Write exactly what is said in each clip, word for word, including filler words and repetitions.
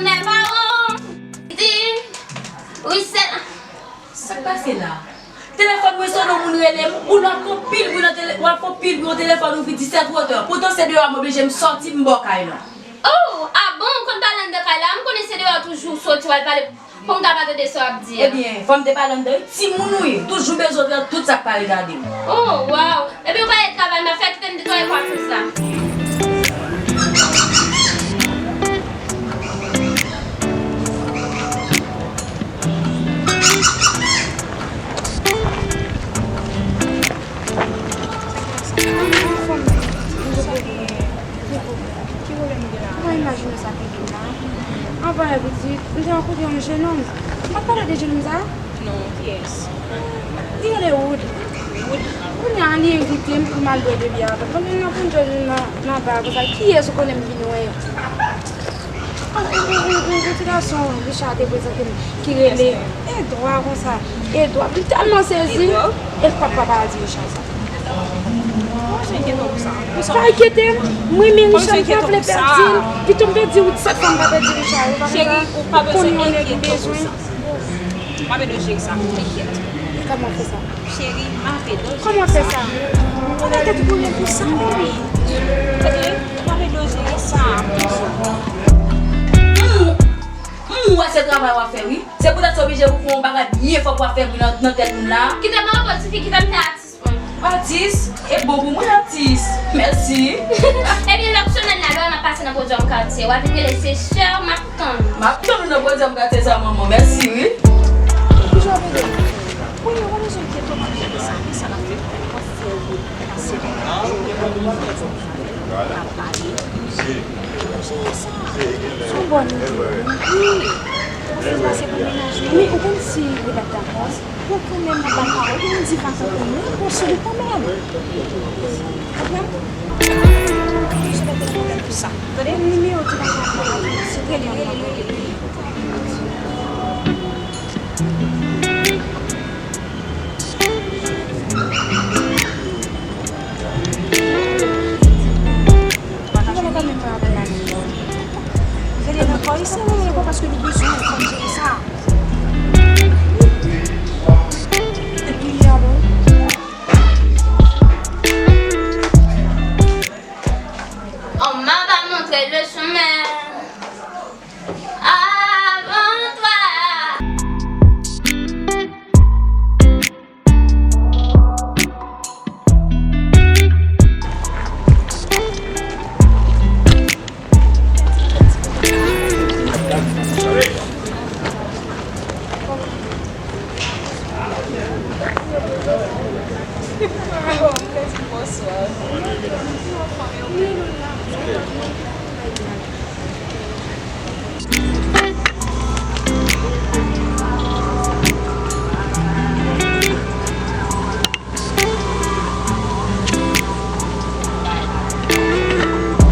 Nèg pa won, di, wi, se la. Sa k pase la? Telefòn mwen sonnen, yon moun rele m, ou nan fè pil bri nan tele-, w ap fè pil bri nan telefòn ou pi disèt wotè. Poutan se deyò a m oblije m sòti m bò kay lan. Oh, ah bon, ou konn pale anndan kay la? M konnen se deyò toujou w soti w al pale pou m ka pa tande sa w ap di a. Ebyen, fò m te pale anndan wi, timoun ou ye, toujou bezwen gade tout sa k pa regade w. Oh, wow. Ebyen, ou pa al travay, m ap fè kite m netwaye kwatrès la. Ki pwoblèm ou gen la? Ou pa imajine sa ki vin la. Anvan yè pitit, m te rankontre yon jennonm. M pa t pale de jennonm sa a? Non, kiyès? Li rele Wood. Wood? Kounye a, li envite m pou m al bwè de byè avè l. Pandan n ap jwenn nan, nan ba konsa, kiyès ou konnen m vin wè? Yon, yon, yon, yon, yon ti gason Richard te prezante m ki rele Edwa konsa. Edwa. M tèlman sezi. Edwa? E papa pa di Richard sa. Mwen jen gen non pou sa. Pou sa. Pa enkyete m. M renmen Richard, m pa vle pèdi l. Pito m pèdi Wood san fwa m pa pèdi Richard. Cheri, ou pa bezwen enkyete w pou sa. Ou pa bezwen jere sa, enkyete. Kòman fè sa? Cheri, m ap ede w jere sa. Kòman fè sa? Ou mete tèt ou pou ryen pou sa, baby. Tande, m ap ede w jere sa. M, m wè se travay w ap fè, wi. Se poutèt sa oblije pou fè yon bagay byen fò pou w ap fè bri nan, nan tèt moun la. Kite m anpo tifi, kite m fè atis mwen. Atis? E bon pou mwen, atis. Mèsi. Ebyen, lòt semèn la, lè w ap pase nan Podyòm Katye, w ap vin rele se sè Mactann. M ap tann ou nan Podyòm Katye sa, manman. Mèsi, wi. Kijan w ap ede m? Wi, w ap bezwen enkyete w, m ap jere sa. Men sa n ap fè, m ap fè wout pase nan Podyòm Katye. N ap pale. Jere sa. Se yon bòn ide, wi. Wi. Ou fin pase pou menaj mwen. Men ou konn si Rebèk dakò, pou kanmenm nan ba l pawòl, pou m di pa kanpe mwen, konsi li kanmenm. Konprann? Ou bezwen mete nan pwoblèm pou sa. Tande? Nimewo ti gason an, se rele yon nimewo. Rele nan kò li, se rele nan kò paske nou bezwen fò n jere sa. Epi, alò. On m'a pas montré le chemin avant toi.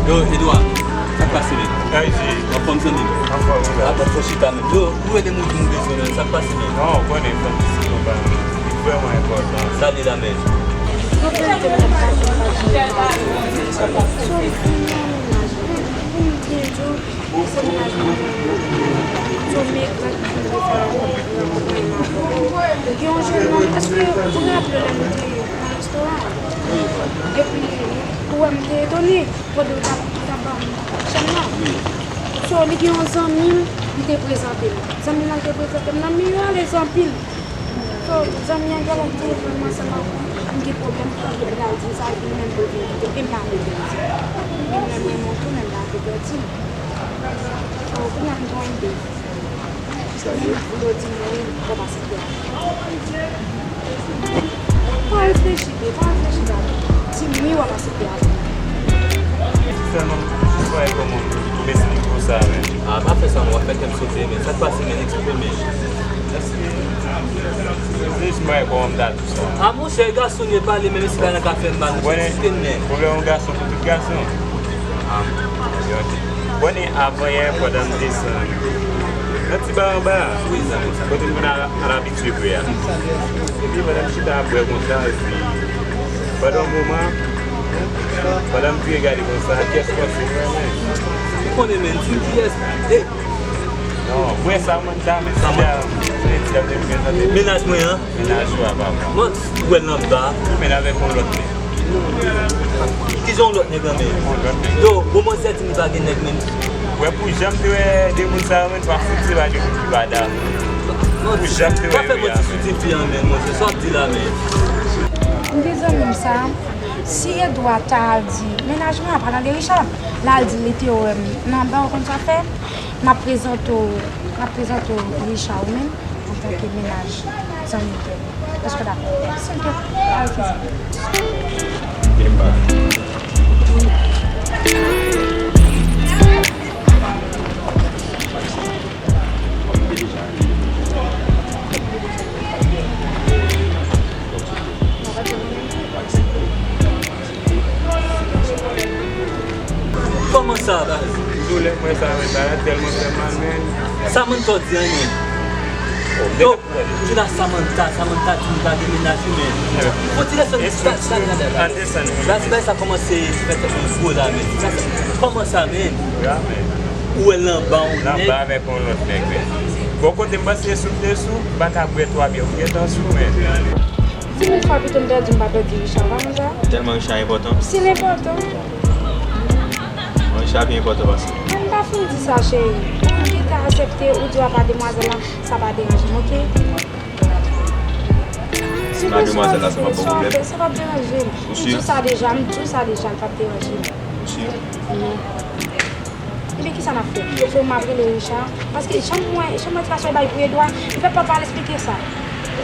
Yo, Edouard, sa k pase, men? Ay, G. Anfòm, zanmi m? Anfòm, wi, la. Atò, fò chita, men. Yo, ou wè de moun ki nou bezwen, men. Sa k pase, men? Non, ou konnen, fò n di sa, nou pa, li vrèman enpòtan. Sa li la, men? Gen yon jèn nonm, èske ou raple w lè nou te nan restoran an? Epi, ou wè m te etone, pandan w t ap, t ap ban m chèn nan. So, li gen yon zanmi m, li te prezante m. Zanmi m nan te prezante m nan, men yo alèz anpil. So, zanmi an genlè te vle m ansanm ak ou, m gen pwoblèm, m te pral di sa, epi li menm pou l vin kite, epi m pa vle pèdi. Men mwen menm, mwen tounen m pa vle pèdi. So, kounye a m gen yon ide. Ou di m wi, w ap aksepte avè m. Pa reflechi, bebe, pa reflechi, gade. Di m wi, w ap aksepte avè m. Sèlman, m jis pa wè kòman pou m esplike w sa, men. Ah, pa fè sa, non, w ap fè kè m sote, men. Sa k pase, men, eksplike m, men. Jis pa wè kòman m ta di w sa. Ah, monchè, gason nou ye, pale, men, mesye la nan ka fè m mal, monchè, eksplike m, men. Pwoblèm yon gason pou tout gason. Ah. Bon, e avan yè, pandan m desann nan ti ba anba a, kote m konn al, al abitye bwè a. Epi pandan m chita ap bwè konsa, epi pandan yon moman, pandan m vire gade konsa, kiyès m panse m wè, men? Ou konnen, men, di m kiyès. E, Mwen Samantha, men si la, men si la, men prezante. Mennaj mwen an? Mennaj ou a, papa. Mwen, ou wè l anba. Men avèk yon lòt nèg. Kijan yon lòt nèg an, men? Yon lòt nèg. Yo, bon, manzè di m li pa gen nèg, men. Wè, pou jan m te wè de moun sa yo, men, pa fouti, se pa de moun ki pa dam. Pou jan m te wè yo, men. Pa fè manti sou tifi an, men, monchè, sa w ap di la, men. M gen zanmi m sa, si Edouard ta al di, mennaj mwen an pa tande Richard, l al di li te wè m nan ba, ou konn sa fè? M ap prezante w, m ap prezante w Richard ou menm antanke mennaj zanmi m. Èske w dakò? Silvouplè, pa refize. Kòman sa, baz? Doulè mwen sa, men bagay tèlman fè mal, men. Samantha di anyen. Yo, di la Samantha, Samantha di m pa gen mennaj wi, men. Fò ti lèsè sa, sa, sa, sa. Baz, bagay sa kòmanse fè tèt mwen gwo la, men. Sa, sa, kòman sa, men? Ou wè l anba yon nèg. L anba avèk yon lòt nèg, men. Bon, kote m panse sou te sou, m pa ka bwè twa byè, ou gentan sou, men. Di mil fwa pito m pèdi, m pa pèdi Richard, pa konn sa? Tèlman Richard enpòtan. Si l enpòtan. Bon, Richard pi enpòtan pase. Mwen m pa fin di sa, cheri. Ou gentan aksepte, ou di w apa demwazèl la, sa pa deranje m, oke? Si w bezwen al fini sa w ap fè, sa p ap deranje m. M di w sa deja, m di w sa deja, l p ap deranje m. Ou si? Wi. Ebyen, kisa n ap fè? Fò m ap rele Richard. Paske jan m wè, jan m wè ti gason bay pou Edouard, li pa, pa, pa al esplike sa.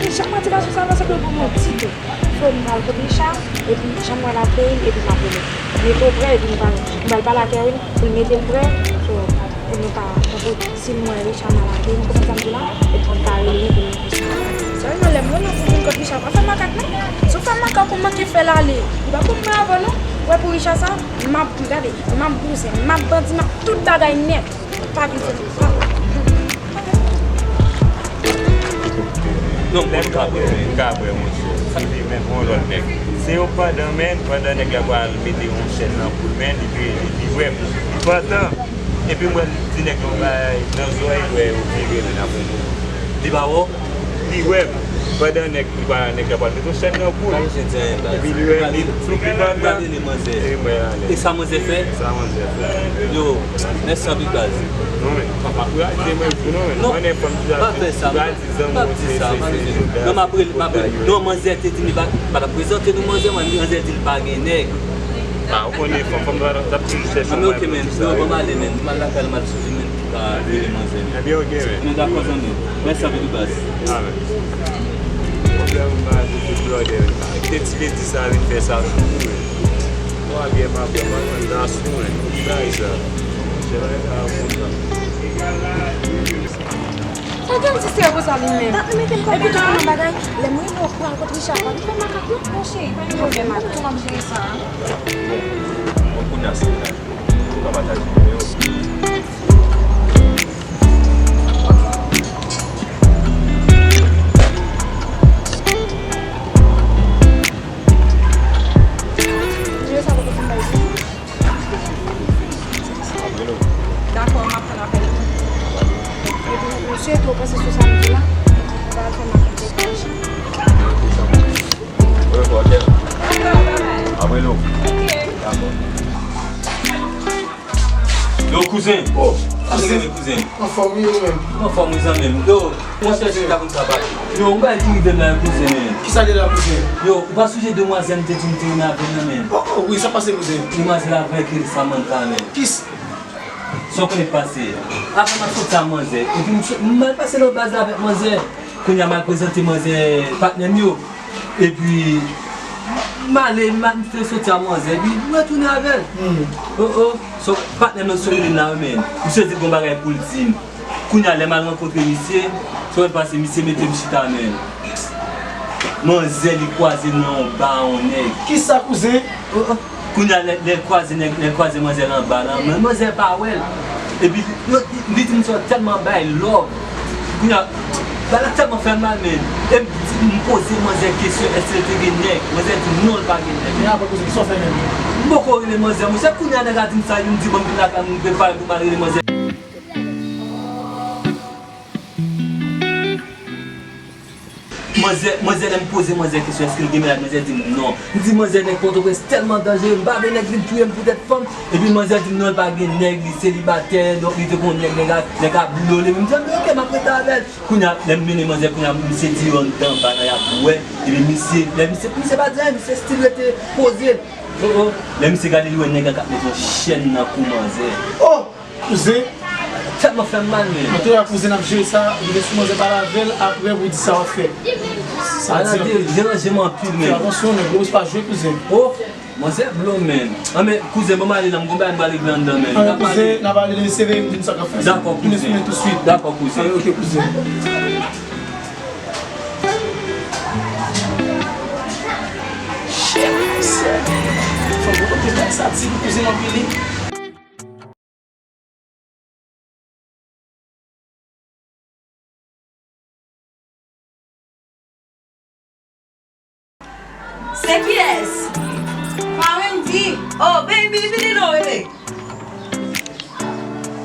Jan m wè ti gason sa, se pou l pou mwen ditou. Fò m al kot Richard, epi jan m wè l ap veye m, epi m ap rele. Mete w prè, epi m pral, m pral pale ak Erwin, pou l mete l prè, so, pou nou ka, pou si m wè Richard mal akeyi, ou konprann sa m di w la, epi m ka rele l, epi m Sèlman lè m wè l ap vin kot Richard, pa fè makak non. Si w fè makak, ou manke fè l ale. Li pa konn mwen avè w non. Ou wè pou Richard sa, m ap, gade, m ap bouzen, m ap bandi, m ap tout bagay nèt. Pa gen sèlman. Non, lè m ka bwè, m ka bwè, monchè. Sa vle menm yon lòt nèg. Se yon pandan, men, pandan nèg la pral mete yon chèn nan kou l, men, li vle, li vle bwè m. Li pantan. Epi m wè l di nèg yon bagay nan zòrèy, wè yo vire men apre nou. Li pa wè w? Li wè m. Pandan nèg, li pa, nèg la pral mete yon chèn nan kou l. Epi li wè m, li, li pantan. Epi m wè l ale. E sa manzè fè? Sa manzè fè. Yo, mèsi anpil baz. Non, men, papa, kouraje mwen di non, men. Non, pa fè sa. Pa di sa, pa di sa. Non, m ap rele, m ap rele. Non, manzè te di m li pa, pa t ap prezante nou manzè, manzè di l pa gen nèg. Ah, ou konnen fanm, fanm t ap toujou chèche. Ah, men oke, men. Non, ban m ale, men. M al lakay la, m al sonje, men. Pa rele manzè, men. Ebyen, oke, men. Men dakò, zanmi. Mèsi anpil, baz. Ah, men. Pwoblèm, baz, se tout blòdè, men. Pa kite ti ledi sa vin fè sa sou ou, men. Bò a byè m ap bwè, m ap jwenn gason, men. Ki bagay sa? Monchè, bagay sa ap kontan. Sa gen ti sere konsa li menm. Epi tou nan bagay, lè m rive w pral kot Richard, pa tou fè makak non, mon cheri, pa gen pwoblèm, tou m ap jere sa. Bon, bon, kounye a se la. Ou ka pataje nimewo. Jere sa pou kote m bay li. Dakò, m ap tann apèl ou. Epi, mesye, tou, panse sou sa m di la. Ou va al fè makak. Wi, ok. Dakò, bye bye. Apre nou. Ok. Dakò. Yo, kouzen. Oh, kouzen. Kouzen. Anfòm, wi, ou menm? Anfòm, wi, zanmi m. Yo, Monchè, se ta konn sa pase. Yo, yon bagay ki rive m la, kouzen, men. Kisa ki la, kouzen? Yo, ou pa sonje demwazèl m te di w m te renmen avè l nan, men? Oh, oh, wi, sa pase, kouzen? Demwazèl avèk Samantha, men. Kis? Sa w konnen k pase? Apre m ap soti ak manzè. Epi m so-, m al pase nan baz la avèk manzè. Kounye a m al prezante manzè patnè m yo. Epi, m ale, m al, m te soti ak manzè. Epi, m retounen avè l. Hmm. Oh, oh. So, patnè m nan sou rele m la, men. Misye di l gon bagay pou l di m. Kounye a, lè m al rankontre misye, sa wè l pase, misye mete m chita, men. Manzè, li kwaze nan yon ba yon nèg. Kisa, kouzen? Oh, oh. Kounye a, lè, lè l kwaze nèg, lè l kwaze manzè nan ba la, men manzè pa wè l. Epi, yo, li di m sa tèlman bay love. Kounye a, bagay la tèlman fè m mal, men. E m di, m poze manzè kesyon, èske l te gen nèg? Manzè di non, l pa gen nèg. Men apre, kouzen, kisa w fè menm? M poko rele manzè, monchè. Kounye a, nèg la di m sa, m di, bon, m vin lakay mwen, m prepare pou m al rele manzè. Manzè, manzè, lè m poze manzè kesyon èske l gen mennaj, manzè di m non. M di manzè nèg Pòtoprens tèlman danjere, m pa vle nèg vin touye m poutèt fanm. Epi manzè di m non, l pa gen nèg, li selibatè, donk li te gon nèg, nèg a, nèg a blole. M di, "Anben, oke, m ap rete avè l." Kounye a, lè m mennen manzè, kounye a, misye di yo anndan anba nan y ap bwè. Epi misye, lè misye, misye pa di anyen, misye still rete poze. Oh, oh. Lè misye gade, li wè nèg la k ap met yon chèn nan kou manzè. Oh! Kouzen. Tèt mwen fè m mal, men. Antouka, kouzen, n ap jere sa, rive sou manzè, pale avè l, apre pou di sa w ap fè. Sa di anpil. Deranje m anpil, men. Fè atansyon, nèg Pòtoprens pa jwe, kouzen. Oh, manzè blo, men. Anben, kouzen, ban m ale la, m gon bagay m pral regle anndan, men. Anben, kouzen, n ap ale, lè misye veye m di m sa k ap fè. Dakò, kouzen. Tounen sou mwen tousuit. Dakò, kouzen. Anben, oke, kouzen. Shit, kouzen. Fò m konte bagay sa, ti kouzen m anpile. Se kiyès? Farendy. Oh, baby, vini non, bebe.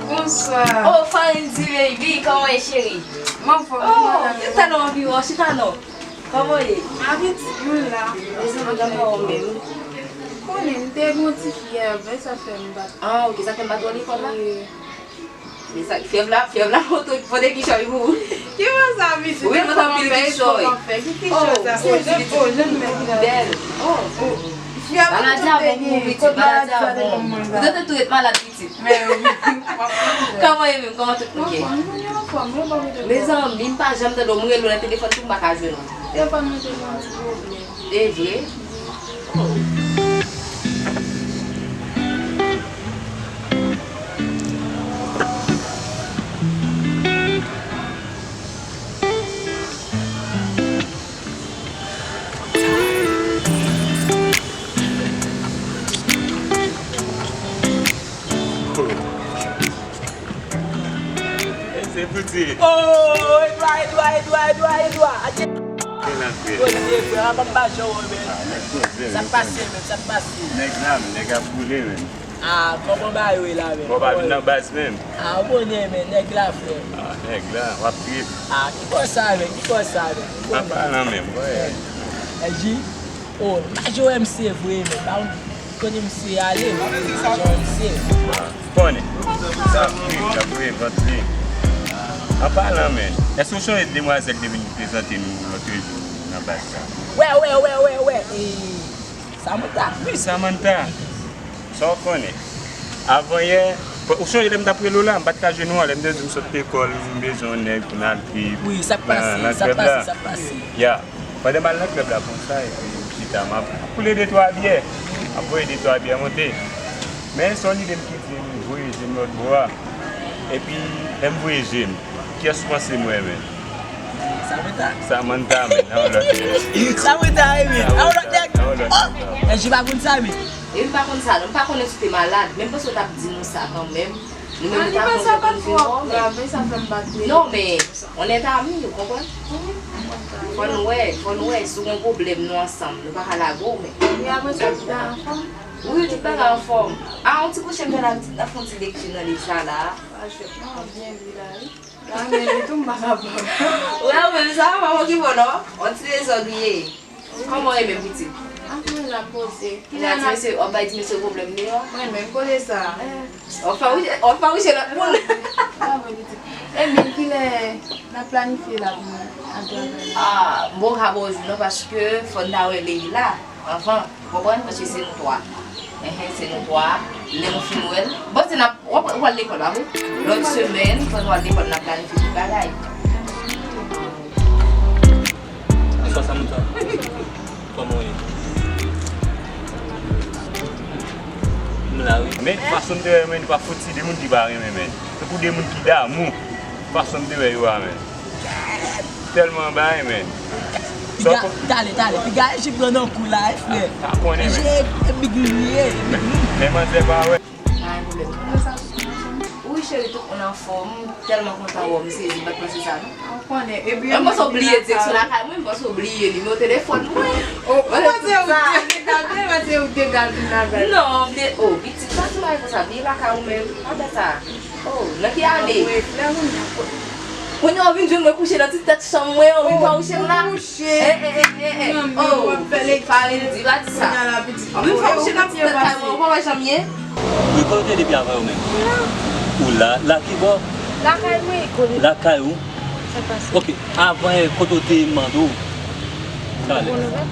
Bonswa. Oh, Farendy, baby, kòman w ye, cheri? M anfòm, oh, madam. Yo tèlman anvi wè w, chita non. Kòman w ye? Apitit mwen la. Mezanmi, kòman w menm? Konnen, m te gen yon ti fyèv, e sa fè m bat. Ah, ok, sa fè m bat w lekòl la? Wi. Men sa, fyèv la, fyèv la pote, pote kichòy pou ou. Ki bò sa, pitit? Wi, pote anpil kichòy. Ki kichòy sa? Oh, se pitit. Oh, jèn nèg la. Bèl. Oh. Maladi a bon pou ou, pitit. Maladi a bon. Ou te tou ret malad, pitit. Men wi. Kòman w ye menm? Kòman tout moun ye? Mezanmi, m pa janm tande w. M rele w nan telefòn tou, m pa ka jwenn ou. Telefòn mwen te gen yon ti pwoblèm. E vre? Se fouti. Oh, Edwa, Edwa, Edwa, Edwa, Edwa. Atè. Koze, frè, a, m ap ba jan w, men. Sa k pase, men, sa k pase? Nèg la, nèg ap boule, men. Ah, kòman bagay yo ye la, men? Bon, pa vin nan baz, men. Ah, ou konnen, men, nèg la, frè. Ah, nèg la, w ap trip. Ah, ki bò sa, men, ki bò sa, men? An palan, men, wè. Ej, oh, m pa janm wè misye vre, men. Pa konn, konnen misye ale, men. M pa janm wè misye. Konnen. Sa ap rive, ap voye vant li. An palan, men, èske w sonje demwazèl ki te vin prezante nou lòt jou nan baz la? Wè, wè, wè, wè, wè. E, Samantha. Wi, Samantha. Sa w konnen? Avan yè, ou sonje lè m t ap rele w la, m pa t ka jwenn ou an, lè m te di w m sot lekòl, m bezwen yon nèg pou n al trip. Wi, sa k pase, sa k pase, sa k pase. Ya. Pandan m al nan klèb la konsa, epi m chita, m ap koule de twa byè. M ap voye de twa byè monte. Men se yon lide m kite m voye je m lòt bò a. Epi, lè m voye je m, kiyès ou panse m wè, men? Samantha. Samantha, men, nan yon lòt nèg. Samantha, wi, men. Nan yon lòt nèg. Nan yon lòt nèg. Oh! Ej, pa konn sa, men. E m pa konn sa, non. M pa konnen si w te malad, men m panse w t ap di nou sa kanmenm. Nou menm nou pa konnen pou nou vin wè w, men. Non, men, on est amis, ou konprann? Fò n wè, fò n wè, si w gen pwoblèm, nou ansanm, nou pa ka lage w, men. E apre sa, tout bagay anfòm? Wi, tout bagay anfòm. A, yon ti kouche m fè la, m ap fè yon ti lekti nan liv sa la. Pa jwèt non, w ap byen li la, wi. Ou wè ou menm sa, pa okipe w non. On ti dezòd ou ye. Kòman w ye menm, pitit? Ak mwen la poze. Kounya ti mesye, w ap bay ti mesye pwoblèm deyò? Mwen menm, kote sa? W ap fawouche, w ap fawouche lòt moun. Pa vre, pitit. Ebyen, kilè n ap planifye la pou nou al travay? Ah, m poko ka ba w jou non, paske fò n ta wè Leila anvan. Ou konprann? Paske se nou twa. Enhen, se nou twa. Lè nou fin wè l. Bon, se n ap, w ap, w al lekòl, pa vre? Lòt semèn, fò nou al lekòl, n ap planifye tout bagay. Bonswa, Samantha. Kòman w ye? M la, wi. Men, fason m te wè, men, pa fouti de moun ki pa renmen, men. Tankou de moun ki damou. Fason m te wè yo a, men. Tèlman bay, men. Piga, tale, tale. Piga Ejip pran nan kou la, wi, frè. Sa konnen, men. Ejip, e big li ye, e big li. Men manzè pa wè. Pa gen pwoblèm. Wi, cheri, tout moun anfòm. M tèlman kontan wè w, m sezi, m pa t panse sa, non. Ou konnen, epi m panse w bliye direksyon lakay mwen, m panse w bliye nimewo telefòn mwen. Ou panse ou te gade, panse ou te gade lakay. Non, bliye, oh, pitit, pa di bagay konsa, bliye lakay ou menm. Pa fè sa. Oh, nan ki ane? Anvoye flè moun nan. Kounye a w vin jwenn mwen kouche nan ti tèt chanm mwen, w vin fawouche m la. Kouche. Eh, eh, eh, eh, eh. Oh, w ap fè lekti. Pale di, pa di sa. Kounye a la pitit. W vin fawouche nan ti tèt kay mwen, ou pa wè jan m ye? Wi, kote w te depi avan yo menm? Ou la, la ki bò? Lakay mwen, kole. Lakay ou? Sa pase? Ok, avan yè, kote w te mande w? Sa ale. Bon nouvèl?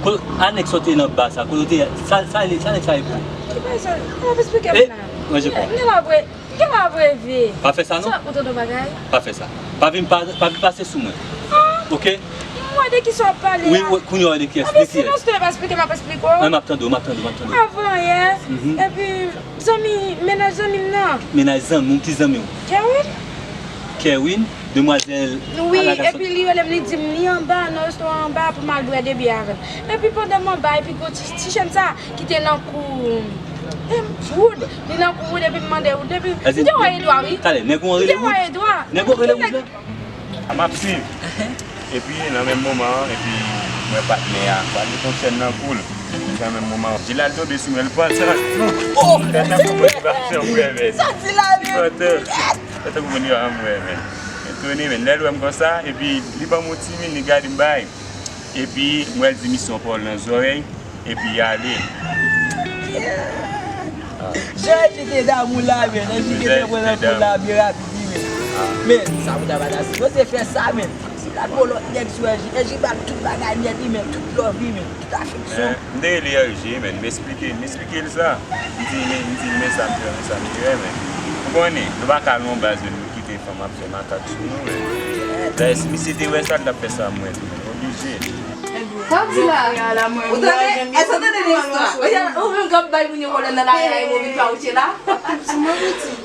Ko-, anèks ou te nan ba sa, kote w te, sa, sa, sa, nèg sa e pou? Ki bagay sa? Kòman w esplike m la? Manje kò. Nèg la vre. Gen la vrè vi. Pa fè sa non. Sa ou tande bagay? Pa fè sa. Pa vin pa, pa vin pase sou mwen. Ah. Ok? M wè de ki sa w ap pale a. Wi, wi, kounye a w wè de kiyès, de kiyès. Silans tou, pa esplike, m ap esplike w. Mwen m ap tande w, m ap tande w, m ap tande w. Avan yè. Mhm. Epi zanmi, mennaj zanmi m nan. Mennaj zanmi w, ki zanmi w? Kerwin. Kerwin, demwazèl. Wi, epi li rele m, li di m li anba, nan restoran anba pou m al bwè de byè avè l. Epi pandan m anba, epi gwo ti, ti jèn sa, ki te nan kou, em, Wood, li nan kou Wood epi m mande Wood, epi m te wè Edwa, wi. Talè, nèg ou an rele Wood? M te wè Edwa. Nèg ou an rele Wood la? M ap swiv. Epi, nan menm moman an, epi m wè patnè a, patnè t on chèn nan kou l. Epi, nan menm moman an, Jilal tonbe sou mwen, l panse. Oh! Fè tankou mwen li pa janm wè, men. Sa Jilal ye? Fè tankou mwen li pa janm wè, men. Etone, men. Lè l wè m konsa, epi li ban m yon ti men, li gade m bay. Epi, m wè l di misyon pa w nan zòrèy, epi y ale. Jan Anji te damou la, men. Anji te pran nan kou la byen rapid, wi, men. Men, sa pou ta pa ta sipoze fè sa, men. Si la gwo lòt nèg sou Anji, Anji ba l tout bagay nèt, wi, men. Tout love, wi, men. Tout afeksyon. Eh, m te rele Anji, men. M esplike, m esplike l sa. M di, men, m di, men sa m fè, men sa m fè, men. Ou konnen, nou pa ka al nan yon baz, men. Kite fanm ap fè makak sou nou, men. Dayè, si misye te wè sa, l t ap fè sa mwen tou, men. Oblije. Sa w di la? Ou tande? Èske w tande de istwa? Ou menm k ap bay moun yo pwoblèm nan lari a, e w vin fawouche la?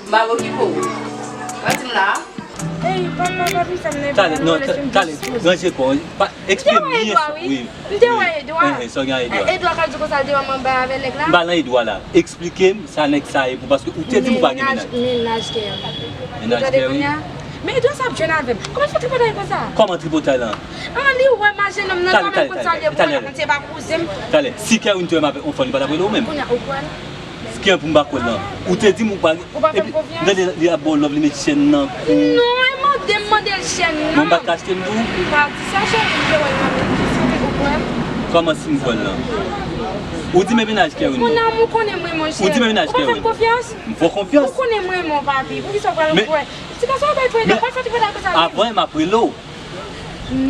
M ap okipe w. Sa w di m la? Ey, papa, papi, sa m nan. Talè, non, talè, ranje kò w. Eksplike m byen. Wi. M te wè Edwa. Sa w gen a Edwa? Edwa k ap di konsa l te wè m anba avè nèg la. M pa nan Edwa la. Eksplike m sa nèg sa ye pou, paske ou te di m ou pa gen mennaj. Mennaj kè. Mennaj kè, wi. Men Edwa sa ap jwenn avè m. Kòman fè tripotay konsa? Kòman tripotay lan? Ah, li wè m a jennonm nan, li pa menm konn sa l ye pou konnen, konn se pa kouzen m. Talè, si Kerwin te wè m avèk yon fanm, li pa t ap rele w menm. Kounye a ou kwè l? Ki an pou m pa kwè l lan? Ou te di m ou pa. Ou pa fè m konfyans? Tande, li ap ba w love, li met chèn nan kou. Non, e mande m mande l chèn nan. Mwen m pa ka achte l tou? Pa di sa, cheri, m te wè l nan men, ou kwè m? Kòman si m kwè l lan? Ou di men mennaj Kerwin. Mon amour, ou konnen mwen, monchè. Ou di men mennaj Kerwin. Ou pa fè m konfyans? M fè w konfyans. Ou konnen mwen, mon papi. Poukisa w pral kwè? Ti gason yo bay fè de, pa fè ti bagay konsa. Avan, m ap rele w.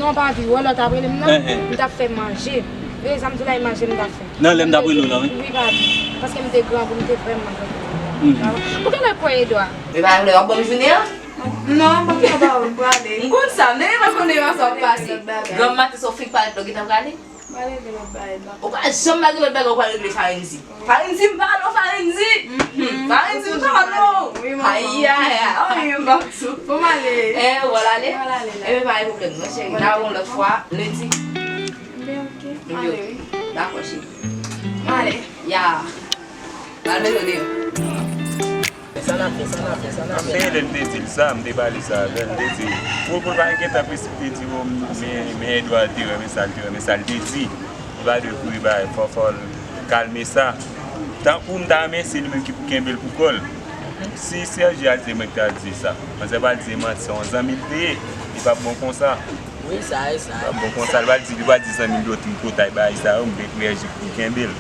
Non, papi, wè lè w t ap rele m nan, m t ap fè manje. Veye sa m di w la, e manje m t ap fè. Nan lè m t ap rele w lan, wi. Wi, papi. Paske m te grangou, m te vrèman grangou. Ou genlè kwè Edwa? E pa lè w ap ban m jounen an? Non, m p ap ba ou, m prale. M konn sa, m te gentan konnen sa ap pase. Granm maten sa w fenk parèt la, w gentan prale? M prale gen lòt bagay, m pa. Ou pa janm pa gen lòt bagay ou pral regle Farenzi. Farenzi, m pa nan Farenzi. Farenzi, m pa nan. Wi, manman. Ayi, ayi, ayi. Wi, m pa sou. Bon, m ale. Eh, w al ale? M al ale la. Ebyen, pa gen pwoblèm, non, cheri. N a wè yon lòt fwa, lendi. Ebyen, ok. M ale, wi. Dakò, cheri. M ale. Ya. M al mete w deyò. Sa n ap fè, sa n ap fè, sa n ap fè. M te rele l, m te di l sa, m te pale sa avè l, m te di, pou, pou l pa gentan presipite di, o, men, men Edouard te renmen sa, l te renmen sa, l te di. Li pa dwe kouri bay, fò, fò l kalme sa. Tankou m ta renmen, se li menm ki pou kenbe l pou kò l. Si Serge al di mwen ki ta di sa, manzè pral di manti, se yon zanmi l te ye, li p ap bon konsa. Wi, sa e sa. Li p ap bon konsa, li pral di, li pral di zanmi l yo tripotay bagay sa yo, m te prèji pou kenbe l.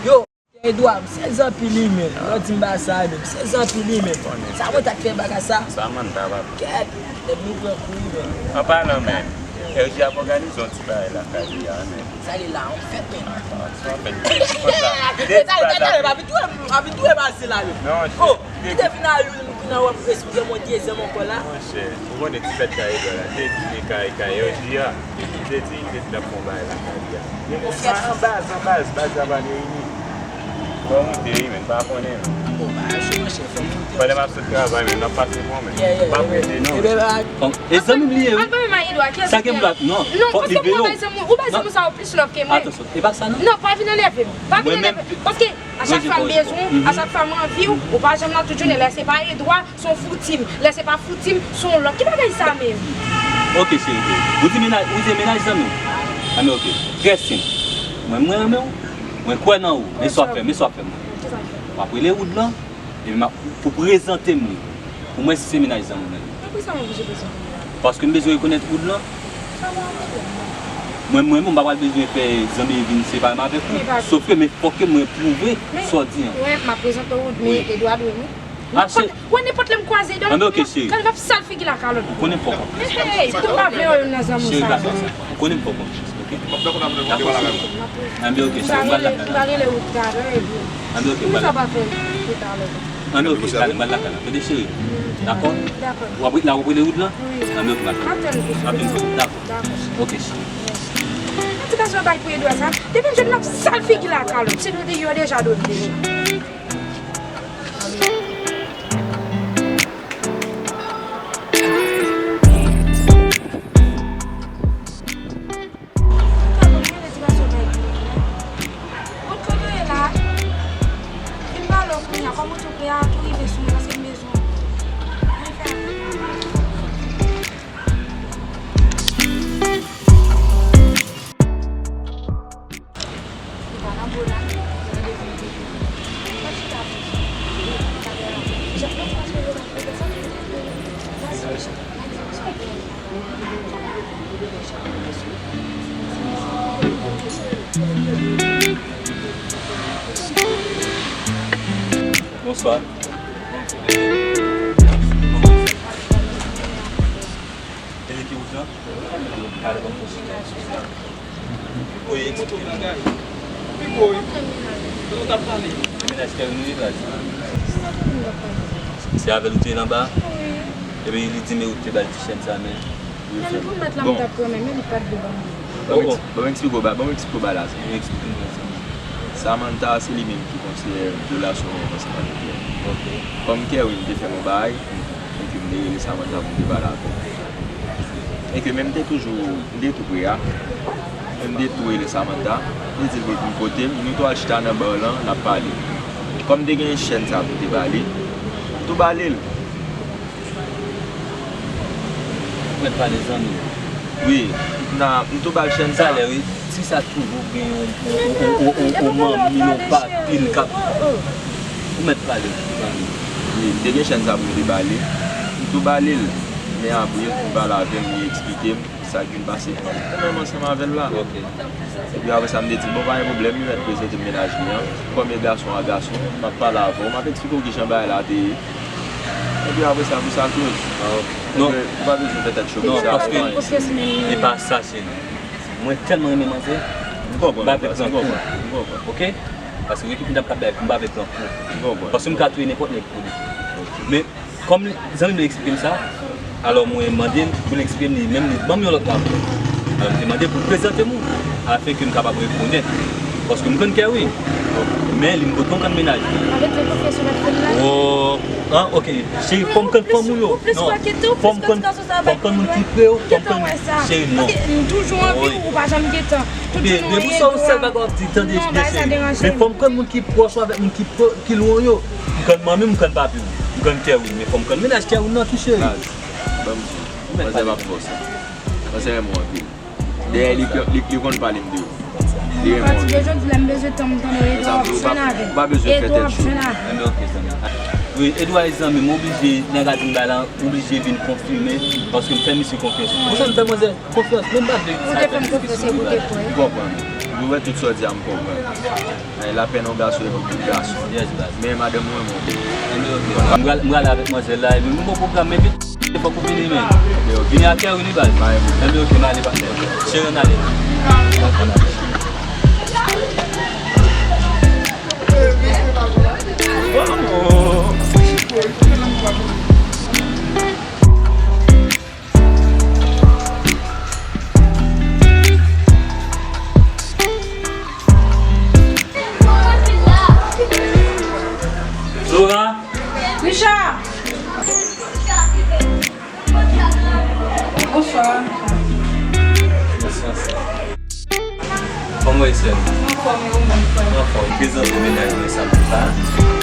Yo! Edouard, m sezi anpil wi, men. Lè w di m bagay sa a, men m sezi anpil wi, men. Sa mwen ta k fè bagay sa. Sa man ta va. Kèt, epi nou pran kou wi, men. An palan, men, Hergy ap òganize yon ti bagay lakay li a, men. Sa li la, yon fèt, men. Atò, se yon fèt. Talè, talè, talè, pa vin touye m, pa vin touye m ase la, men. Non, oh, kite vin a youn, m vin a wè m esplike mwen dezyèm ankò la. Monchè, ou konnen ti fèt kay Edouard la, te di li kay, kay Hergy a. Li te di, li te di l ap fè yon bagay lakay li a. Li di, an baz, an baz, baz la pa reyini. Fò w moute wi, men, m pa konnen non. Bon, bagay cho, monchè, fò w moute. Pandan m ap sot travay, men, n ap pase bon, men. Yeah, yeah, yeah. M ap rete non, men. Bon, e zanmi m li ye wi. Al ban m a Edouard, kiyès ki gen? Sa gen m dwa, non. Non, paske mwen bay zanmi w, ou bay zanmi w sa yo plis love ke mwen. Atansyon, e pa sa non. Non, pa vin anlève m. Pa vin anlève m. Paske a chak fwa m bezwen w, a chak fwa m anvi w, ou pa janm la tout jounen, lè se pa Edouard, se yon fouti m. Lè se pa fouti m, se yon lòt. Ki bagay sa menm? Ok, cheri. Ou di mennaj, ou di mennaj zanmi w? A men ok. Trè senp. Mwen, mwen renmen w. Mwen kwè nan ou. Men sa w ap fè, men sa w ap fè mwen. W ap rele Wood lan, epi m ap, pou prezante m li. Pou mwen si se mennaj zanmi w menm. Poukisa m oblije bezwen konnen la? Paske m bezwen rekonèt Wood lan. Sa pa yon pwoblèm, non. Mwen, mwen, mwen pa pral bezwen fè zanmi vin separe m avèk ou. Sòf ke, men fòk ke mwen pwouve sa w di an. Wi, m ap prezante w, men Edward, wi, wi. Ah, se... Wè, nenpòt lè m kwaze Edward, ah, men ok, cheri. Gade, m ap sal figi l ak kalòt. Ou konnen m fòkò. Hey, pou m pa vle wè youn nan zanmi w sa. Cheri, gade sa. Ou konnen m fòkò. Ok? Dakò, cheri. Anben, ok, cheri, m pral lakay la. M pa rele ou talè, epi... Anben, ok, m pral lakay la. Anben, ok, talè, m pral lakay la. Tande, cheri. Dakò? Dakò. W ap ret la, w ap rele Wood lan? Wi. Anben, ok, m pral lakay la. M ap tann ou. Dakò. Dakò, cheri. Dakò, cheri. Yon ti gason bay pou Edward sa. Depi m jwenn l ap sal figi l ak kalòt. Si nou deyò deja, dwe m deyò. Kot kote w ye la? Vin pale w kounye a. Kòman w tou pre a, tou rive sou mwen paske m bezwen w. Ann fè afè. Li pa nan bo la. Bonswa. Eliki wout lan? Kale ban m konsilyasyon. Wi, eksplike m. Pi gwo, wi. Kote w t ap pale? Menaj Kerwin wi, baz. Se avè l ou te ye anba? Wi. Epi li di men ou te ba l ti chèn sa, men. Nan li pou mèt la m t ap pran, men li pa t vle ban m. Ban m eks-, ban m eksplike w ba-, ban m eksplike w bagay la. Wi, eksplike m sa. Samantha, se li menm ki konseye relasyon mwen ansanm avèk Kerwin. Ok. Kòm Kerwin te fè m yon bagay, epi m te rele Samantha pou m te pale avè l. E ke men m te toujou, m te tou pre a. Men m te tou rele Samantha, m te di l pou l vin kote m, nou tou al chita nan bar lan, n ap pale. Kòm m te gen chèn sa pou m te ba li, m tou ba li l. Ou mèt pale zanmi. Wi, m tou ba l chèn sa. Talè, wi. Ti sa toujou gen yon, yon, yon, yon, yon, yon manmi, yon papil k ap... Ou mèt pale, zanmi. Wi, m te gen chèn sa pou m te ba li. M tou ba li l. Men apre, li pale avè m, li eksplike m sa k vin pase ant mwen menm ansanm avè l la. Ok. Epi apre sa, m te di l, bon, pa gen pwoblèm, li mèt prezante m mennaj li an. Kòm e gason a gason, m ap pale avè w, m ap eksplike w kijan bagay la te ye. Epi apre sa, pou sa close. Ah, ok. Non. Ou pa bezwen fè tèt cho pou sa. Non, paske e pa sa, cheri. Mwen tèlman renmen manzè, m pa vle pran kou. M konprann. Ok? Paske gen tout moun ap bay, m pa vle pran kou. M konprann. Paske m ka touye nenpòt nèg pou li. Men, kòm zanmi m eksplike m sa, alò mwen mande l pou l eksplike m li, menm li ban m yon lòt rapò. Alò m te mande pou l prezante m ou, afenke m kapab rekonèt. Paske m konn Kerwin. Men li m potko konn mennaj li. Avèk lè konfyans ou mèt fè m la? Oh, ah, ok. Cheri, fò m konn fanm ou yo. Non. Fò m konn, fò m konn moun ki pre w, fò m konn, cheri, non. Paske m toujou anvi w, ou pa janm gentan. Tout jounen w ede w a. Non, bagay sa deranje m. Men fò m konn moun ki pwòch ou avèk moun ki pwo-, ki lwen w yo. M konn manmi w, m konn papi w. M konn Kerwin, men fò m konn mennaj Kerwin nan tou, cheri. Baz, ban m di w. Manzè pa fòse. Manzè renmen w anpil. Dayè, li, li, li konn pale m de ou. Li renmen w anpil. Apati de jodi la, m bezwen tan m tande w, Edward, jwenn avè m. Ou pa bezwen fè tèt cho. Edward, jwenn avè m. Wi, Edward e zanmi m, oblije, nèg la di m bagay la, oblije vin konfime, paske m fè misye konfyans. Pou sa m fè manzè konfyans, men m pa vle sa fè diskisyon. Ou te fè m konfyans, e ou te kwè. M konprann. Ou wè tout sa w di a, m konprann. Ay, lapèn yon gason e pou tout gason. Yes, baz. Men madanm mwen, mwen. Anben, ok. M pral, m pral avèk manzè la, epi m gon pwogram, men vit, fòk ou vini, men. Anben, ok. Vini ak Kerwin wi, baz. Anben, ok, m ale, patnè. Cheri, ann ale. Laura! Richard! Bonswa. Bonswa. Kòman w ye, sè m? Anfòm, e ou menm, frè m? Anfòm. Prezante w mennaj mwen, Samantha.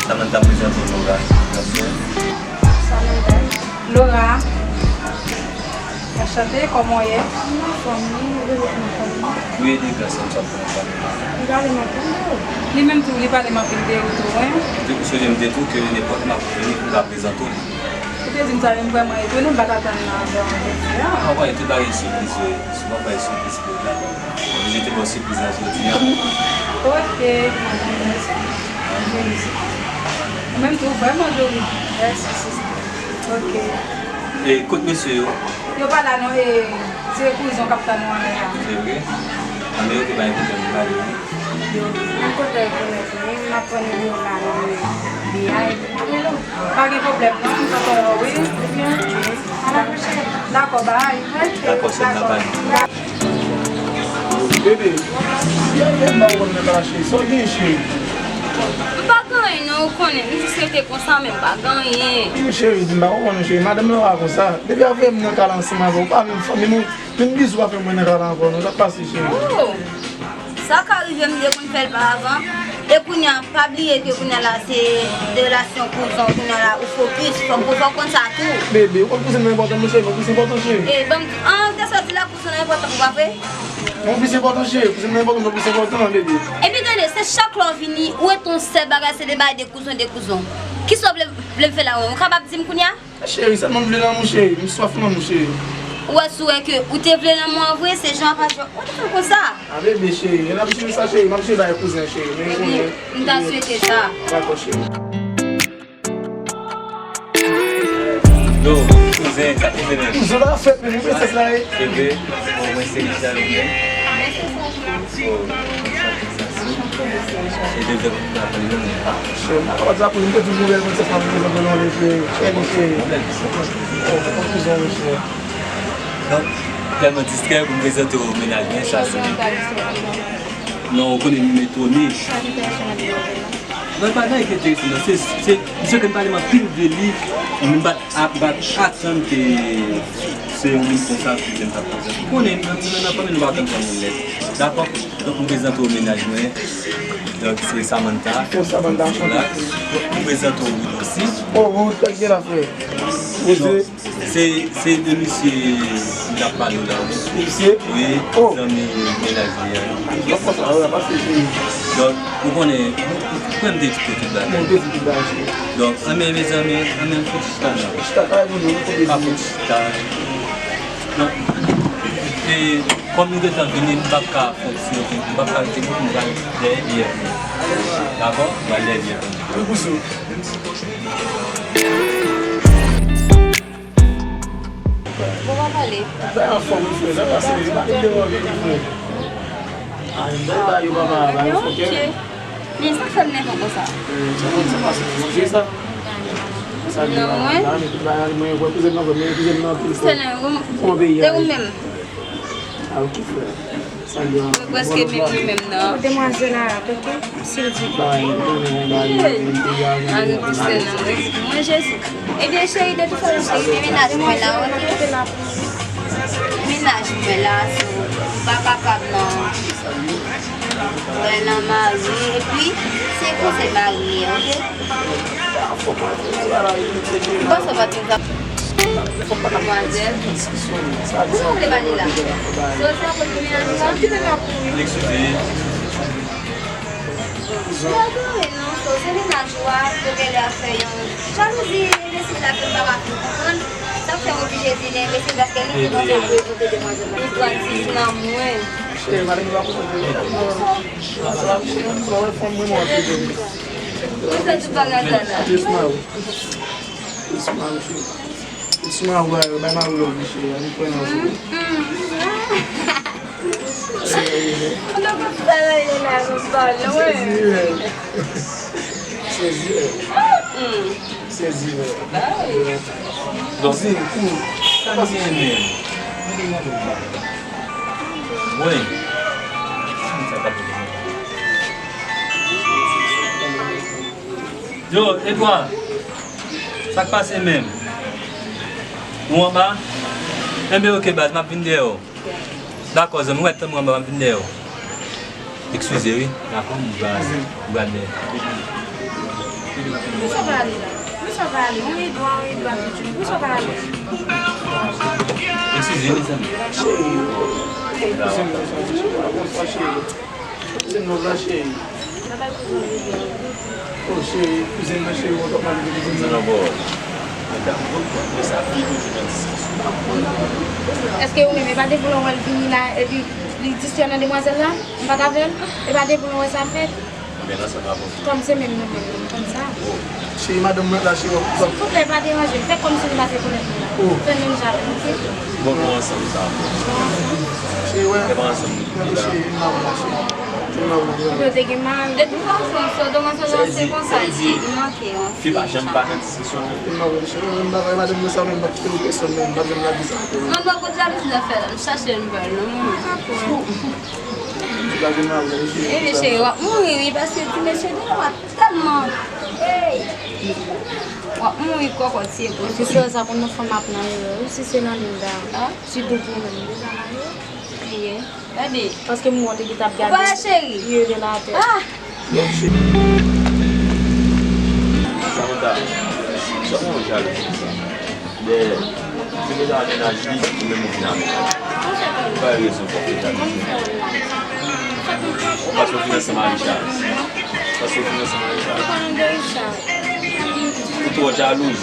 Samantha, prezante w Laura, gason. Samantha. Laura. Anchante, kòman w ye? Anfòm, wi, ou rete nan fòm, wi. Ou ede gason sa pou mwen pale. Li pale m anpil de ou. Li menm tou, li pale m anpil de ou tou, wi. M te, sonje m te di w ke nenpòt m ap vini pou m ka prezante w li. Ou te di m sa, men m vrèman etone, m pa t atann nan avè w jodi a. An, wè, tout bagay sipriz, wi. Si w pa bay sipriz pou la, oblije te ba w sipriz la jodi a. Ok, mèsi. Ou menm tou, ou vrèman joli. Mèsi, sista. Ok. E kot mesye yo? Yo pa la non, e se kouzon k ap tann ou anlè a. Se vre? Anben, ok, pa gen pwoblèm, m prale, wi. Yo, m kontan rekonèt ou, wi. M ap pran nimewo la nan men Bia, epi m ap rele w. Pa gen pwoblèm non, m kontan wè w, wi. Ebyen, ok. A la pwochèn. Dakò, bye. Ok, dakò, sè m, n ap pale. Bebe, Bia, Bia, m pa konn nan kala cheri. Sa w gen, cheri? M pa gen anyen non, ou konnen, m jis rete konsa, men m pa gen anyen. Wi, cheri, m pa konprann ou, cheri. Madanm nan pa konsa. Depi avè m nan kala ansanm avè w, ou pa menm fanmi m, menm bizou pa fè mwen nan kala ankò non. Sa k pase, cheri? Oh! Sa ka rive, m te konn fè l pa avan. E kounye a, pa bliye ke kounye a la, se de relasyon kouzon, kounye a la, ou fokis, fòk ou fè w konn sa tou. Bebe, ou konn kouzen nan enpòtan, monchè, non, plis enpòtan, cheri. E, ban m di, an, te sòti la, kouzen nan enpòtan, pa vre? Non, plis enpòtan, cheri, kouzen nan enpòtan, non, plis enpòtan, bebe. Epi gade, se chak lè w vini, ou ret yon sèl bagay, se de bagay de kouzon, de kouzon. Kisa w vle, vle m fè la, ou kapab di m kounye a? Cheri, sèlman m vle lanmou, cheri. M swaf lanmou, cheri. Ou wè, si w wè ke ou te vle lanmou an vre, se jan w ap aji, ou te fè l konsa. A, bebe, cheri, n ap jere sa, cheri. M ap jere bagay kouzen, cheri. Men konnen. Ebyen, m ta swete sa. Dakò, cheri. Yo, kouzen, sa te fè menm. Kouzen la fèt, men, men, se sa, e. Se vre, bon, mwen se Richard, byen. E de zòt la prizon. Chè, m pa kapab di sa pou li, m te di w gouvènman se sa m prezante non, li fè, chè, li fè. Oh, konfizyon, mesye. Donk, tèlman distrè pou m prezante w mennaj mwen, sa se. Non, ou konnen m etone. Nan bagay ki enterese nan, se, se, misye konn pale m anpil de li, m pa t, a, m pa t atann ke se yon moun konsa ki te m t ap prezante. Ou konnen, nan, nan, nan fanmi nou pa konn pran moun lèd. Dakò? Donk, m prezante w mennaj mwen. Donk, se Samantha. Oh, Samantha, enchanté. Donk, m prezante w Ruth osi. Oh, Ruth, kèk gen la, frè? Jose. Se, se de misye m t ap pale w la, wi. Misye? Wi, oh, zanmi mennaj li a. Donk, konsa, wi, pase, cheri. Donk, ou konnen, ou, ou, ou konnen m te di tout bagay. Mwen te di tout bagay, cheri. Donk, anben, mezanmi, anben, fout chita non. Chita, kay moun, nou, kote. Pa fout chita. Donk, e, kòm nou gentan vini, m p ap ka fonksyone, m p ap ka rete pou m pral dèyè byè. Dakò? M pral dèyè byè. Wi, bouzou. Bon, pa pale. Bay anfòm, wi, frè. Sa pase, pa vin devan vini, frè. A, bay, bay, yo, papa, bay, ok. Men sa fè m nève konsa. Eh, sa, sa pase, manje sa. Sa, non, mwen. Mwen, mwen, kouzen nan, mwen, kouzen nan, anpil fwa. Se nan, ou, e ou menm? A, ok, frè. Mwen prèske menm li menm nan. Demwazèl la, ok? Si l di. Ann pouse nan mwen. Mwen Jezi. Ebyen, cheri, de tout fason, cheri, men mennaj mwen la, ok? Mennaj mwen la, so, m pa kapab nan. Mwen nan mari, epi, se kouzen mari, ok? Bon, sa va te ka. Demwazèl. Ou pa vle pale la. So, sa pou mennaj la. Eskize. Yo adore, non, so, se mennaj ou a, yo genlè ap fè yon jalouzi, enbesil la ke m pa ka fin konprann. Sa fè m oblije di li enbesil, paske li ki konn sa prezante demwazèl la. Li pran dis nan mwen. Cheri, pa gen dwa konsa. Sa va, cheri, sa va, fanm mwen, mwen, mwen. Ou fè tout bagay sa la. Yes, ma, wi. Yes, ma, wi, cheri. Yes, ma, wi, bay ma, wi, love, cheri. Ann pran nan, cheri. Ou nan konn travay la, nou pa lwen. Sezi, wi. Sezi, wi. Donk, kouzin, kou. Sa m gen menm. Mwen. Yo, Edouard. Sa k pase menm? Ou anba? Enben, ok, baz, m ap vin dèyè w. Dakò, zanmi, ou mèt tann mwen anba, m ap vin dèyè w. Eskize, wi. Dakò, m pral, m pral dèyè. Pou sa w pa ale la? Pou sa w pa ale? Yon Edouard, yon Edouard toujou. Pou sa w pa ale? Eskize, mezanmi. Cheri. Kouzen nan, cheri. Kouzen nan, cheri. Oh, cheri, kouzen nan, cheri, mwen t ap mande kouzen nan. Èske ou menm, e pa depi lè w wè l vini la, epi li distrè nan demwazèl la, m pa t avè l? E pa depi lè w wè sa fèt? Kòm se menm nou menm, nou konn sa. Cheri, madanm mwen la, cheri, w ap... Silvouplè, pa deranje m. Fè kòmsi nou pa te konnen nou la. Fè nou jalou, oke? Bon, nou ansanm sa. Cheri, wè. Fè pa ansanm. Gade cheri, m pa wè la, cheri. M pa wè la. Yo te gen mal. De tout fason, so, demen se konsa, li manke yon fi pa janm pa nan diskisyon. M pa wè, cheri, m pa wè, madanm mwen sa, menm pa kite l pèsonn, menm pa janm la di sa. Mwen, mwen, kote jalouzi nan fè la, m chache nouvèl, non, mwen. Epi cheri, w ap mouri, wi, paske ti mesye deyo a tèlman, hey! W ap mouri kòkòt, si e posib. Epi frè sa konn nan fanm ap nan erè, wi, si se nan liy la. Sitou pou ou menm, deja nan erè. Gade. Paske m wè w te gentan ap gade. Ou pa wè, cheri? Li rele l atè. Samantha, sa w jalou konsa? Dèyè, se deja mennaj li, ou menm ou vin avè l. Ou pa gen rezon pou w fè sa, mesye. Paske w fin ansanm ak Richard. Paske w fin ansanm ak Richard. Ou twò jalouz.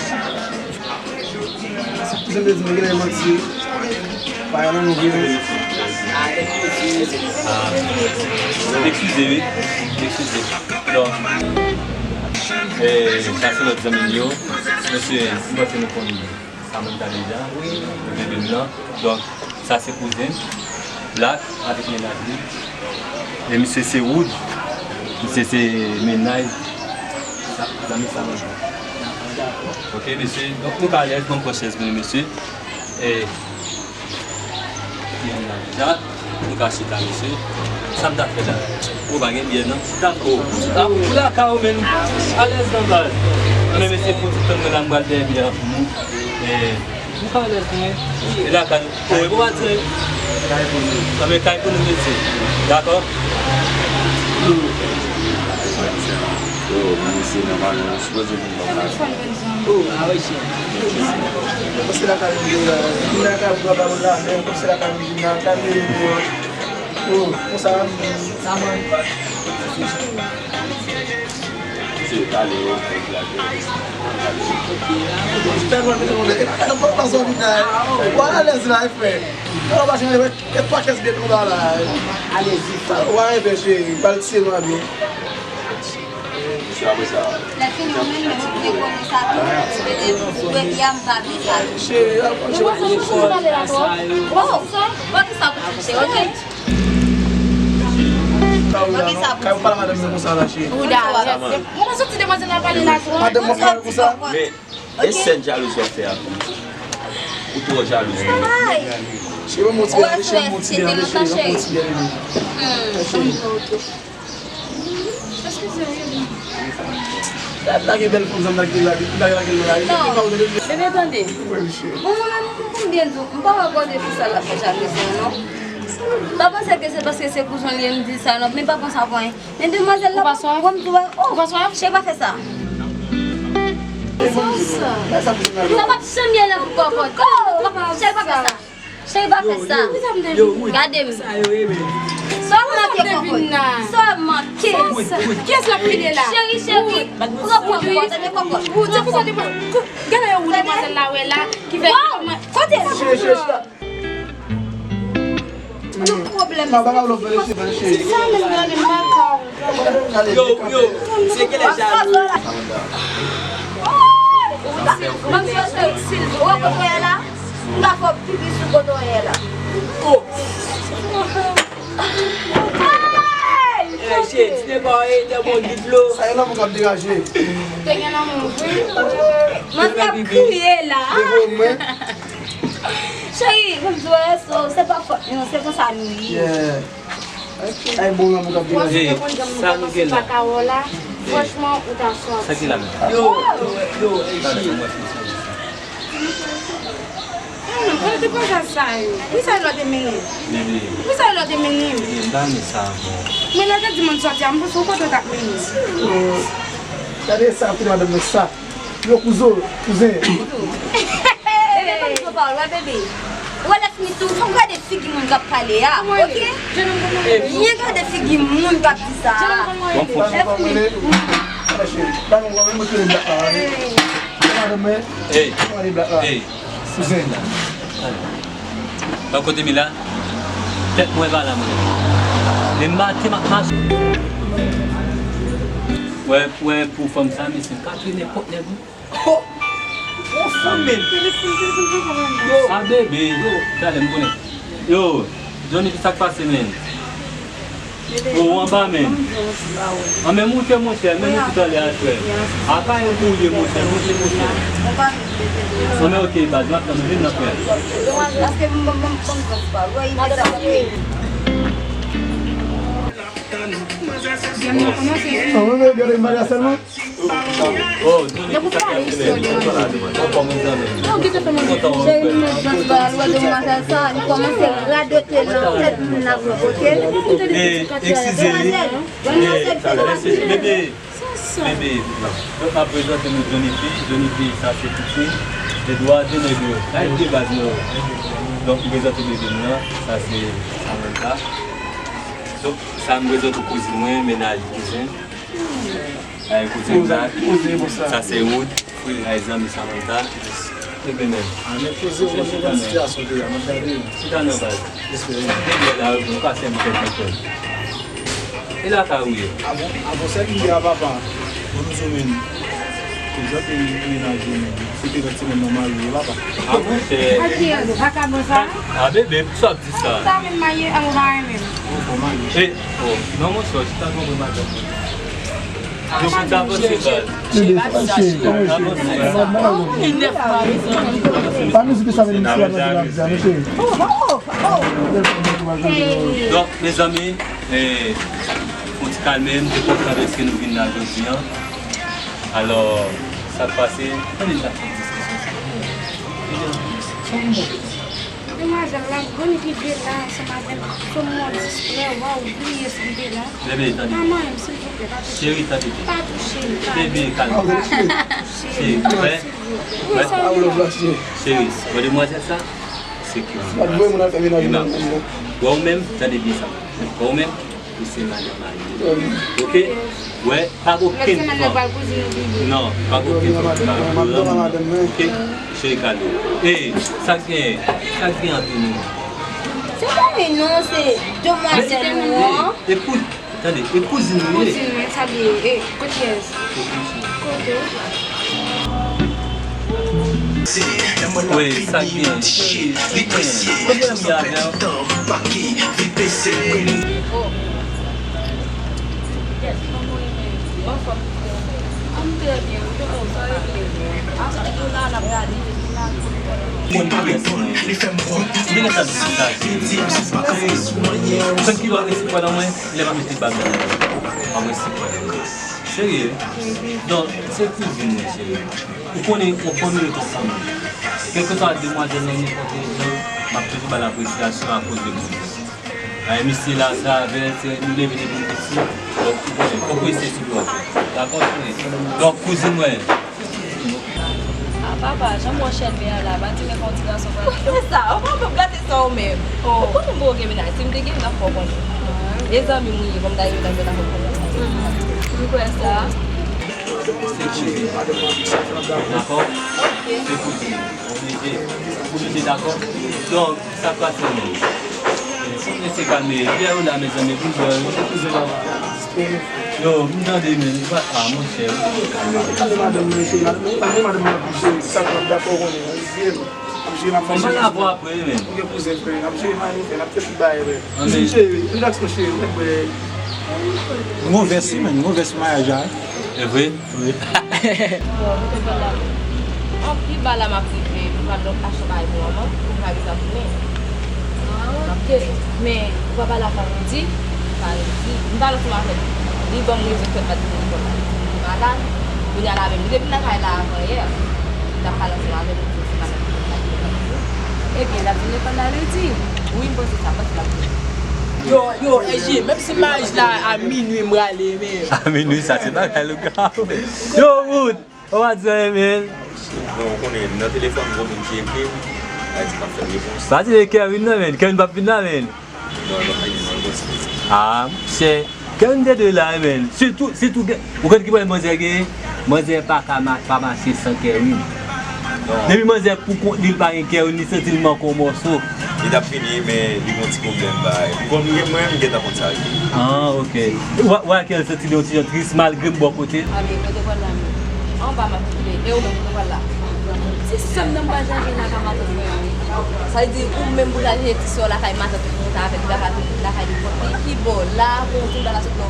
Kouzen m te di m genlè manti. Bagay lan nou vire. Eskize wi. Eskize. Donk, eh, sa se lòt zanmi m yo. Mesye, m panse nou konn Samantha deja. Wi. Bebe m nan. Donk, sa se kouzen m. Black avèk mennaj li. E misye se Wood. Misye se mennaj sa, zanmi Samantha. Ok, mesye. Donk, nou ka alèz, nou pran chèz pou nou, mesye. E, Deja, nou ka chita, mesye. Sa m ta fè la? Ou pa gen byè, non? Chita, o, chita. Ou lakay ou menm. Alèz nan baz. Men mesye, pou ti tann mwen la, m pral dèyè byè a pou nou. E, nou ka alèz, wi. E lakay nou. O, e pou pati. Kay pou nou. Sa men kay pou nou, mesye. Dakò? Yo, mesye, nòmalman, nou sipoze vin nan kay. Kòm se lakay nou vin la, vin lakay nou pa ba nou lamen, kòm se lakay nou vin la, kalme nou an. Oh, konsa, sa mwen. Se pale yo, fè blage. Tèlman ke nou, e pa, e pa zòn la. Ou alèz la, e frè. Ou pa janm, e pa kès byen nou la la. Alèz, ou pa envèse, ba l ti mami. Lè fini, ou menm, ou vle konnen sa tou, ou vle, ou vle di a m pa vle sa tou. Cheri, a konn cheri. Oh, pote sa pou kouche, ok? Pote sa pou kouche. Ou da. Mwen pa santi demwazèl la pale la twòp. Madanm mwen pale konsa. Men, e sèl jalouzi w ap fè a tou. Ou twò jalouz wi. Cheri, mwen monti byen, cheri, mwen monti byen, cheri, mwen monti byen. Eskize wi. Lage bèl fanm sa m lage, lage, lage, lage, lage. Non. Bebe, tande. Bon, mwen menm, pou m byen di w, m pa wè kote fi sa l ap fè jalouzi an, non. M pa panse ke se paske se kouzen l ye m di sa, non, men pa panse a pwen. Men demwazèl la, wè m di w, oh, cheri, pa fè sa. Sa p ap janm ye la pou kòkòt. Oh, cheri, pa fè sa. Cheri, pa fè sa. Gade m. Sa w ap manke kòkòt. Sa w ap manke. Kiyès l ap file la? Cheri, cheri. Pran kòkòt, tande kòkòt. Gade yon demwazèl la wè la ki fè kòman. Kote? Ki pwoblèm? Sa menm gade m pa ka. Yo, yo, se genlè jalou. Mwen se Silvi, ou wè kote w ye la? M ka fè w pipi sou kote w ye la. Oh. Hey! Eh, shit, se pa e te bon di dlo. Sa e lanmou k ap degaje. Te gen lanmou, wi. Mwen ap kriye la. Devan mwen. Cheri, pou m di w, so, se pa fòt nou, se konsa nou ye. Yeah. Ay, bon, lanmou k ap degaje. Sa nou gen la. Franchman, ou ta sòti. Sa ki la menm? Yo, yo, yo, e shit. Mwen te konn sa yo. Wi, sa lò te mennen. Wi, sa lò te mennen. Mwen lè te di moun sòti a, m panse w kote w t ap mennen. Gade sa, pou madanm nan sa. Yo, kouzo, kouzen. Bebe, pa bezwen pawòl, wè, bebe. Ou wè lè fini tou, fò w gade figi moun k ap pale a, ok? Byen gade figi moun k ap di sa a. Lè fini. Madanm mwen, ey, pale blak la. Ey, kouzen. Ban kote mi la. Tèt mwen pa la mwen. Men maten m ap mache. Wè, wè, pou fanm sa, mesye, m ka touye nenpòt nèg wi. Ho! Ou fou, men. Yo. A bebe. Yo. Talè m konnen. Yo, Johnny, ki sa k pase, men? Ou anba, men. An, men moute, monchè, men moute talè a, frè. A pa yon pou ye, monchè, moute, monchè. An, men oke, baz, m ap tann ou, vin nan, frè. An, men, men, gade m bagay sèlman. Depi w pale isi yo devan. Cheri, m nan dans ba l, wè demwazèl sa, li kòmanse radote nan tèt moun nan vre, oke? Eskize li. Demwazèl, demwazèl, bebe, bebe, donk m ap prezante nou Johnny P. Johnny P, sa se pitit de dwa de nèg yo. Sa e de baz nou. Donk, m prezante bebe m nan, sa se Samantha. Donk, sa m prezante kouzin mwen, mennaj kouzen. Ay, kouzin Zak. Sa se Wood, frè ay zanmi Samantha. Ebyen, men. A, men kouzin, ou konn sitiyasyon peyi a, m ap gade. Chita nan baz. Respè. Ebyen, la, ou ka sèvi tèt anpil. E la ka ou ye? A bon, a bon, sèvi a papa. Bon, nou sou men. Kouzin peyi mennaj ou men. Se te lòt semèn nan marye, papa. A bon, chè. A ki an vakabon sa? A bebe, pou sa w ap di sa? Sa menm marye, an ou pa renmen. Ou fò marye. E, oh, non, monchè, chita konprann madanm. Yo konn sa avanse, baz. Avanse. Pa nou site sa, men misye avanse la, mesye. Donk, mezanmi, eh, fon ti kalme, m te kontan dèske nou vin la jodi a. Alò, sa k pase, ann al fè yon diskisyon sa. Demwazèl la, Johnny ki te la ansanm avè m, sou mò displè, waw, bliye si li te la. Bebe, tande. Manman m, silvouplè, pa touche. Cheri, tande. Pa touche m, pa touche. Bebe, kalme. Pa touche. Cheri, wè. Silvouplè. Wi, sa vle. Cheri, wè demwazèl sa, se ki. Pa t voye moun al fè menaj nan moun nan. Wè ou menm, tande byen sa. Wè ou menm, ou se madanm mari. Oke? Wè, pa gen okenn fanm. Non, pa gen okenn fanm ki ka pran m. Oke? Cheri Kalo. Ey, sa k gen, sa k gen ant nou? Se pa li non, se demwazèl ou an. E pou, tande, e kouzin nou ye. Kouzin mwen, sa li ye. E, kote yès? Kote? Wi, sa k gen, cheri, sa k gen. Kote m ye avè w? Mwen pa reponn, li fè m pran. Li gentan di sa. Sèl ki dwe resi kwè nan mwen, lè m ap mete bag nan men. M ap resi kwè nan mwen. Serye? Donk, se kouzin mwen, cheri. Ou konnen, yon fanmi ret yon fanmi. Kèlkeswa demwazèl nan nenpòt jan, m ap toujou ba l apresyasyon akoz de kouzin. Ay, misye la, travèse, nou leve depi nou piti. Donk, ou konnen, fòk ou eseye sipòte. Dakò, cheri? Donk, kouzin mwen. A, papa, jan m wè w chèlbè a la, pa di men kon ti gason pral. Ou fè sa, ou pa p ap gate sa ou menm. Ou konnen m poko gen mennaj, si m te gen, m t ap fè w konnen. E zanmi m ou ye, kòm ta gen mennaj, mwen t ap fè w konnen. M kwè sa. Se kouzin. Dakò? Se kouzin. Oblije. Oblije, dakò? Donk, sa k pase menm? Mesye kalme. Pyè ou la, mezanmi, pou bò yo. Yo, m tande, men, li pa, a, monchè. Kalme madanm mwen, mesye. Madanm mwen, madanm mwen ap jere. Sa k ap dakò konnen, li vye, men. Ap jere, n ap fè. Mwen pa la vwa apre, men. Ou gen kouzen, frè. N ap jere, n ap fè tout bagay, frè. Anmè. Cheri, rilaks, mon cheri, ou konn, frè. Gwo vès, wi, men. Gwo vès maryaj la, wi. E vre? Wi. Bon, nou te pral la. Anpil bagay la m ap rive, m pral donk achte yon bagay pou manman m, pou m ka vin tounen. M ap kite. Men, ou pa pale ak Mardi, Mardi, m pale ansanm avè l. Li ban m rezon fè m pa t vini, li ban m li malad. Kounye a la menm, li te vin lakay la avan yè. Li t ap pale ansanm avè m, li di se pa nan lekòl la, li te pral vini. Ebyen, l ap vin lekòl la lendi. Wi, m panse sa, m panse l ap vini. Yo, yo, S J, menm si maryaj la a minui m prale, men. A minui, sa se bagay lougarou. Yo, Wood! Ou pa di anyen, men. Non, ou konnen, nan telefòn, gon moun ki ekri m, sa di m ap fè repons. Pa di Kevin nan, men. Kevin p ap vin la, men. Non, non, non, non, non. Ah, monchè. Kevin te dwe la, men. Sitou, sitou, gen, ou konn ki pwoblèm manzè genyen? Manzè pa ka ma- pa mache san Kerwin. Depi manzè pou kont li, li pa gen Kerwin, li santi li manke yon mòso. Li t ap fini, men li gen yon ti pwoblèm, bay. Kòm mwen, m gentan konn sa l ye. Ah, ok. Ou wè, ou wè Kerwin santi li yon ti jan tris, malgre m bò kote l. Anba m ap koule. E ou menm, kote w pral la? Ti sè m nan m pral chache l lakay matant mwen an. Sa vle di ou menm pou chache ti sè w lakay matant ou, pou w ta avèk li lakay li kont li. Ki bò? La, pou w di m pa ta sot nan.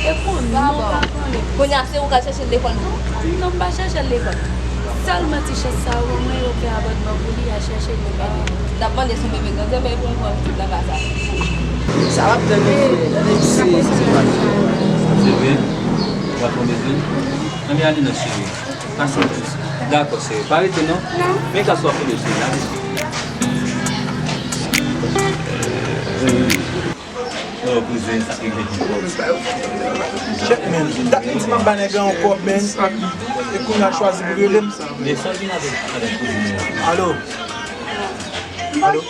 E pou nou pa konnen. Kounye a, se ou k al chache l lekòl tou? Non, m pa chache l lekòl. Sèlman ti chans sa yo ban mwen, yo fè abònman pou li al chache l lekòl. N ap mande si yon bebe grandè, men pou m pran pitit nan ka sa. Sa w ap tann, mesye, tande, mesye, ti mache. Se vre? Ou pa fè bezwen? Ann ale non, cheri. Dakò, cheri. Pa rete non. Men kasa w ap fè bezwen la. Oh, kouzen, sa ki gen. Chèf, men, dat li di m ap ba nèg la yon kòb, men. E kounye a l chwazi pou rele m. Men sa w vin avèk madanm kouzin ou an? Alo? Alo?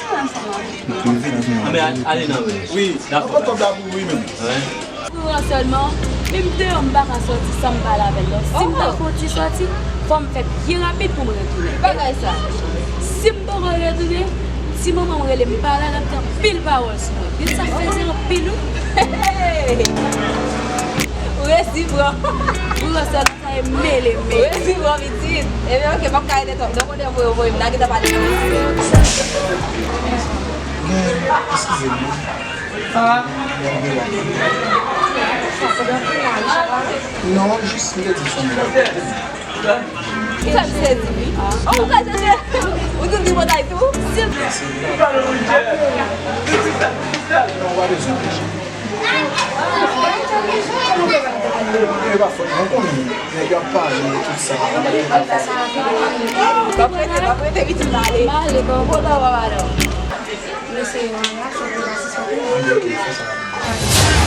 Ann ale nan rele. Wi. Dakò. Mwen kòb la pou ou, wi, men. Wi. Kouran sèlman, menm deyò m pa ka sòti san m pale avè l non. Si m ta fè yon ti sòti, fò m fè byen rapid pou m retounen. Bagay sa. Si m poko retounen, si manman m rele m pale, l ap di anpil pawòl sou mwen. Li sa fè se anpil wi. Ou resi pran. Kouran sèlman sa e mele, mele. Ou resi pran pitit. Ebyen, ok, m ap ka rete twòp. Donk, kote voye, voye m, n a gentan pale. Eskize m non. Sa va? Non, jis m te di fanmi la. Ou fè m sezi wi. Oh, ou ka chache. Ou di m tripotay tou? Non, ou pa bezwen chache. E pa fòt mwen, konnen nèg yo ap pale tout sa. M ap rete, m ap rete pitit m ale. M ale, bon. Kontan wè madanm. Mesye yo an la, se pou asistante. Ann, ok, fè sa.